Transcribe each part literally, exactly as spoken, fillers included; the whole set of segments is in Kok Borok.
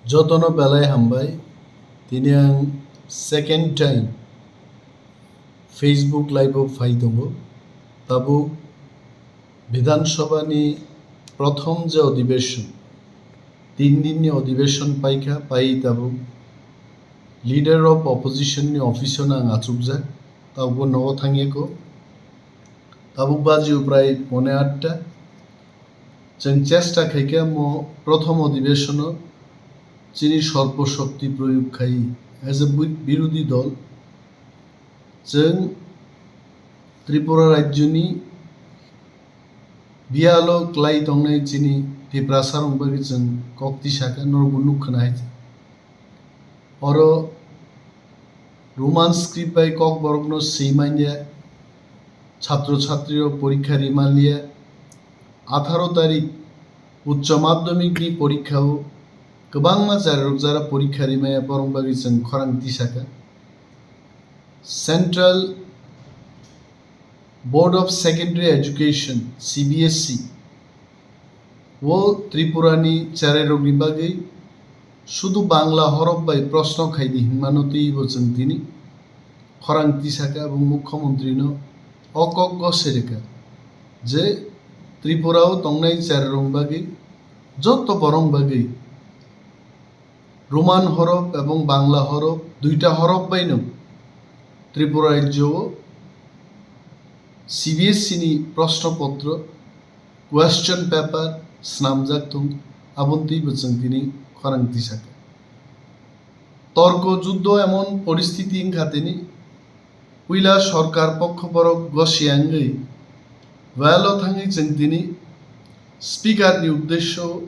Jotono belai hambai. Tini ang second time Facebook live o phai tongo. Tabuk Bidhan Sabha ni prothom je odhibeshon, tin din ni odhibeshon paikha, pai tabuk Leader of Opposition ni office o no ang achukjak. Tabuk nogo thangya ko. Tabuk baji o prai pone atta. Chwng chesta khaikha mo prothom odhibeshono chini sorpo shokti proyog khai as a bi-, birodhi dol. Chwng Tripura rajyoni biyalo klai tongnai chini Tiprasa rok bagwi chwng kok tisakha, norokbo nukkhwna hai. Oro Roman script bai kokborokno swi manya, chhatro chhatrirok porikha ri manliya. Atharo tarik Uccho Madhyamik ni porikha o kwbangma charwrok jara porikha ri maya, borok bagwi chwng khorang tisakha. Central Board of Secondary Education, C B S E, o Tripura ni cherairokni bagwi sudu Bangla horof bai proshno khaidi hinmano twibo chwng tini khorang tisakha, abo Mukhyamantri no o kok gose rikha je Tripura o tongnai cherairokni bagwi, jotto borok bagwi Roman horof ebong Bangla horof, duita horof baino Tripura rajyo o C B S E ni proshno potro, question paper, snamjak thung, aboni twibo chwng tini khorang tisakha. Torko juddo emon poristhiti wngkha tini, puila sorkar pokho borok gosiya wngwi well o thangwi chwng tini speaker ni uddesyo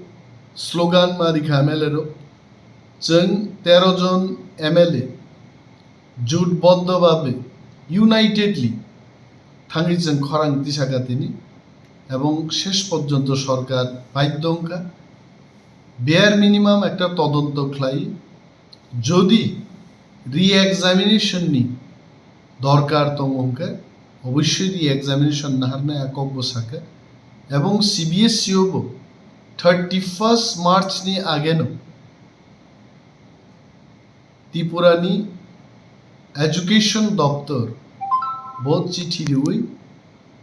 slogan ma rikha M L A rok. Chwng tero jon M L A jotboddo babe, unitedly thangwi chwng khorang tisakha tini, ebong shesh porjonto sorkar baiddo wngkha bare minimum ekta todonto khlai. Jodi re-examination ni dorkar tongo hwnkhe, obossoi re-examination naharnai a kokbo sakha. Ebong C B S E o bo thirty first March ni ageno Tripura ni Education Doptor bo chithi riwi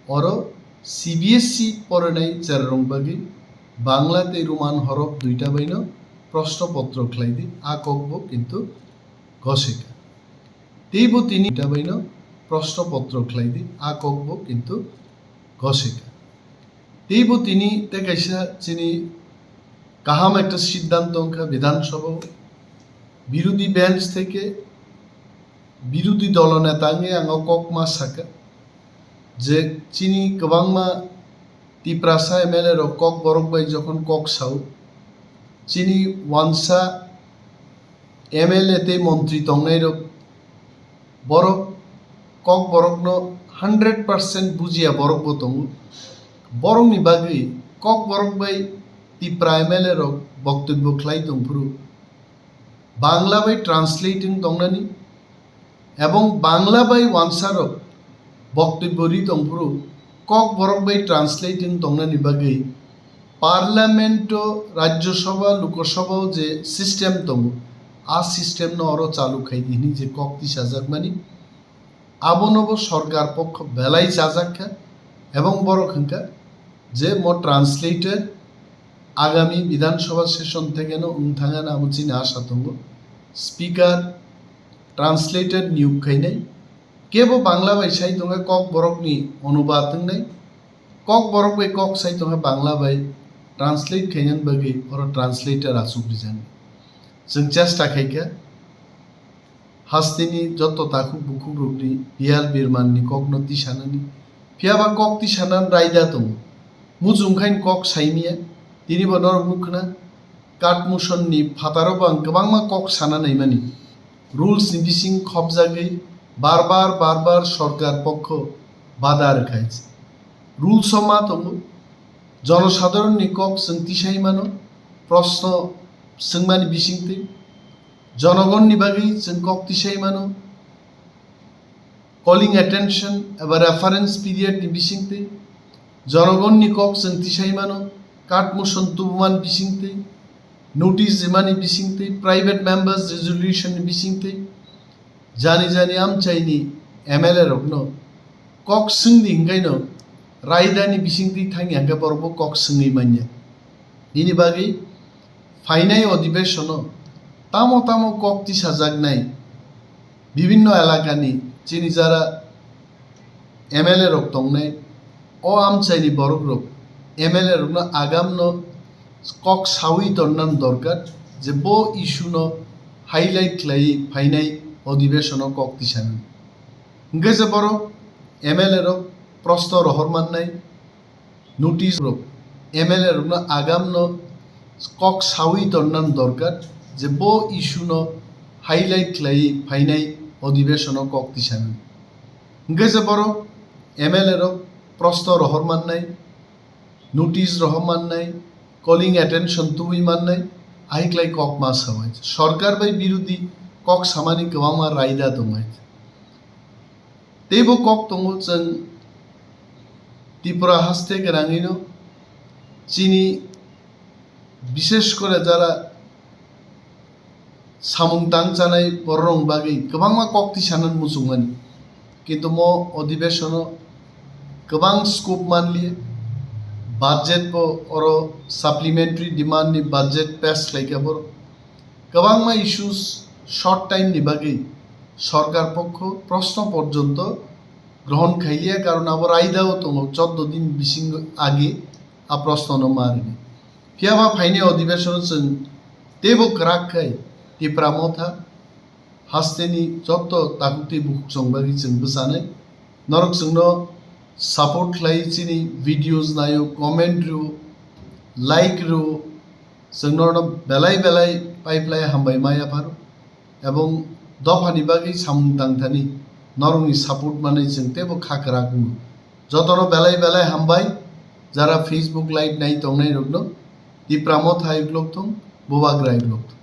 oro C B S E porinai cherarok bagwi Bangla tei Roman horof duita baino proshno potro khlai di, a kokbo kintu gosika. Teibo tini duita baino proshno potro khlai di, a kokbo kintu gosika. Teibo tini tei kaisa chini kaham ekta siddhanto wngkha Bidhan Sabha o, birodhi bench theke birodhi dolo neta wngwi ang o kok ma sakha je chini kwbangma Tiprasa M L A rok kokborok bai jokhon kok sao, chini wansa M L A tei montri tongnairok, borok kokborokno hundred percent bujiya borokbo tongo. Borokni bagwi kokborok bai Tipra M L A rok boktobyo khlai tongphuru Bangla bai translate wng tongnani ebong Bangla bai wansarok boktobyo ri tongphuru kokborok bai translate wng tongnani bagwi Parliament o, Rajya Sabha, Lok Sabha o je system tongo, a system no oro chalu khai di hwnwi je kok tisajakmani, abono bo sorkar pokho belai chajakkha, ebong borok hwnkha je mo translator agami Bidhan Sabha session thekeno wng thangani abo chini asa tongo. Speaker, translator niyok khainai, kebo Bangla bai sai tongkha, kokborokni onubad wngnai, kokborok bai kok sai tongkha Bangla bai translate khainani bagwi oro translator achuk rijani. Chwng chesta khaikha hasteni joto takhuk bukhukrokni biyal birmanni kokno tisanani. Phiyaba kok tisanani raida tongo. Muchung khaini kok saimiya, tinibo norok nukkhna. Katmuson ni phataro bo ang kwbangma kok sana naimani. Rules ni bising khopjagwi bar bar, bar bar sorkar pokho bada rwkhai. Rules o ma tongo, jonosadharon ni kok chwng tisai mano, proshno swngmani bisingtwi, jonogon ni bagwi chwng kok tisai mano, calling attention eba reference period ni bisingtwi, jonogon ni kok chwng tisai mano, katmuson tubuman bisingtwi, notice rimani bisingtwi, private members resolution ni bisingtwi, jani jani amchaini M L A rokno kok swngdi hwnkhaino raidani bisingtwi thangya hwnkhe borokbo kok swngwi manya. Nini bagwi phainai odhibesono tamo tamo kok tisajaknai bibinno elakani chini jara M L A rok tongnai, o amchaini borok rok M L A rokno agamno kok sawi tonnani dorkar je bo issue no highlight khlaiwi phainai odhibesono kok tisanani. Hwnkhe je borok M L A rok prosto rohor mannai, notice rok M L A rokno agamno kok sawi tonnani dorkar je bo issue no highlight khlaiwi phainai odhibesono kok tisanani. Hwnkhe je borok M L A rok prosto rohor mannai, notice rohor mannai, calling attention tubui mannai, ahikhlai kok ma sawai. Sorkar bai birodhi kok samani kwbangma raida tongmai. Teibo kok tongo chwng Tripura haste gwnangwino chini bishesh kore jara samung tang chanai bororokni bagwi kwbangma kok tisanani muchungmani. Kintu mo odhibesono kwbang scope manliya, budget bo oro supplementary demand ni budget pass khlaikha borok. Kwbangma issues short time ni bagwi sorkar pokho proshno porjonto grohon khailiya, karon abo raidao tongo choddo din bisingo age a proshno no ma rwdi. Phiya ba phainai odhibesono chwng teibo kwrak khai Tipra Motha hasteni jotto takhuk tei bukhuk chwng bagwi chwng bwchanai. Norok chwngno support khlai, chini videos naio, comment rw, like rw, chwng norokno belai belai pipeline hambai ma yapharo. Ebong dophani bagwi samung tangthani norokni support manwi chwng teibo kha kwrak wngo. Jotono belai belai hambai, jara Facebook live nai tongnai rokno Tipra Motha hai uklok thung, Bubagra hai uklok thung.